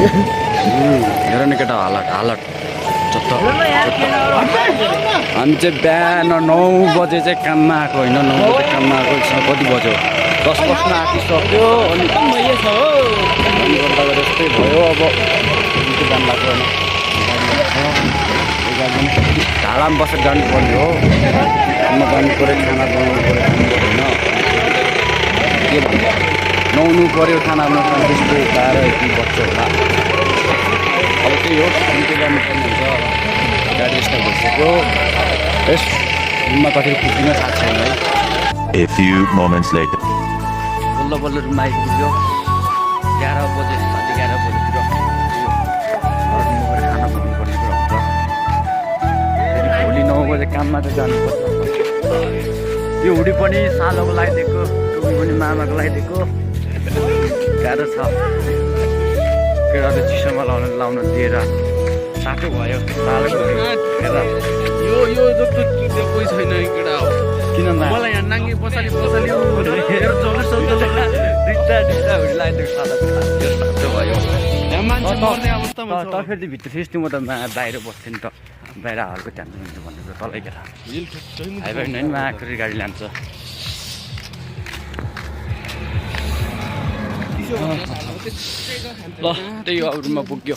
हेर न केटा हालत हालत जस्तो हामी चाहिँ बिहान 9 बजे चाहिँ काममा आएको होइन 9 बजे काममा आएको कति बज्यो 10 बज्न आँटिसक्यो अनि गर्दा यस्तै भयो अब जान लाग्यो होइन ढालामा बसेर जानुपर्ने हो काममा जानु पऱ्यो खाना बनाउनु पऱ्यो होइन के भन्नु नुहाउनु पऱ्यो खाना बनाउनु त्यस्तो 12-1 बज्छ होला अब त्यही हो निकै जानुपर्ने हुन्छ गाडी स्टार्ट भइसक्यो यस रुममा कति पुग्दिन थाहा छैन है A few moments later. बल्ल बल्ल रुममा आइपुग्यो 11 बजे 11 बजेतिर घरमा गएर खाना बनाउनु पर्ने कुरा हुन्छ भोलि 9 बजे काममा चाहिँ जानुपर्छ यो हुडी पनि सालोको लगाइदिएको टुपी पनि मामाको लगाइदिएको गाह्रो छ केटाले चिसोमा लाउन दिएर साटो भयो सालको यो जस्तो कोही छैन केटा हो किन मलाई यहाँ नाङ्गे पछाडि पछाडि दुईटा हुडी लगाइदिएको सालको साटो भयो मान्छे मर्ने अवस्थामा छ फेरि भित्र फेरि म त बाहिर बस्थेँ नि त बाहिर हालको ध्यान दिनु भनेको तलै केटा हाइवे नै माखरी गाडी लान्छ ल त्यही हो रुममा पुग्यो